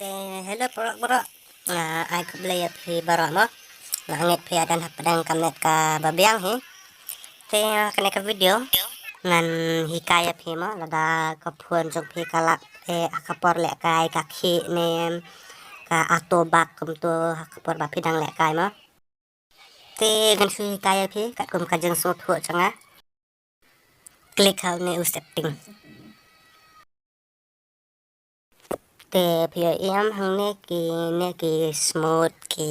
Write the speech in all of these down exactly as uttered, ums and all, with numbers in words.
Eh, hello paralok baroh. Nga ai khublei ïa phi baroh mo. Nga ngeit phi ïadon hapdeng ka met kaba biang hi. Te kane ka video ngan hikai ïa phi mo, lada ka phone jong phi ka lak eh ha ka por lehkai ka khih ne ka auto bug kumto ha ka por ba phi dang lehkai mo. Te ngan shu hikai ïa phi katkum ka jingsngewthuh jong nga. Click ha une u setting. Te phi ïohi em hangne kine ki smooth, ki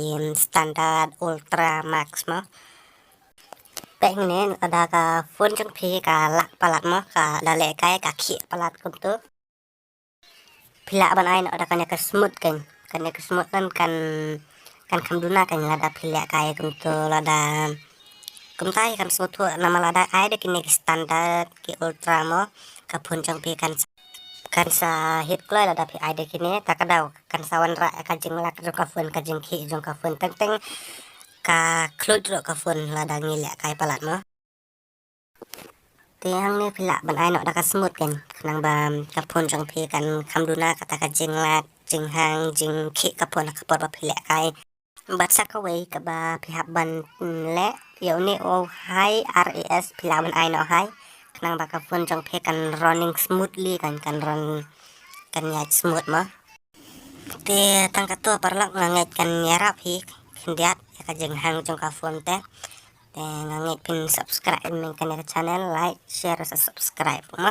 standard, ultra, max mo. Peit hangne lada ka phone jong phi ka lak palat mo, ka da lehkai ka khih palat kumto. Phi lah ban ai noh da kane ka smooth kan. Kane ka smooth kan kan kan kham duna kan lada phi lehkai kumto lada kumta hi kan sngewthuh namar lada ai da kine ki standard ki ultra mo ka phone jong phi kan kan sa hit kloi lada phi ai da kine ta ka daw kan sa wanrah ka jinglak jong ka phone ka jingkhih jong ka phone teng teng ka khluit ruh ka phone lada ngi lehkai palat mo. Te hangne phi lah ban ai noh da ka smooth kan khnang ba ka phone jong phi kan kham duna kata ka jinglak jinghang jingkhih ka phone ha ka por ba phi lehkai. Bad sa kawei kaba phi hap ban leh ïa une u high res phi lah ban ai noh high khnang ba ka phone jong phi kan running smoothly kan kan run kan ïaid smooth mo. Te tang katto paralok nga ngeit kan ïarap hi khyndiat ïa ka jinghang jong ka phone te. Te nga ngeit phin subscribe ïa kane ka channel, like, share, sa subscribe mo.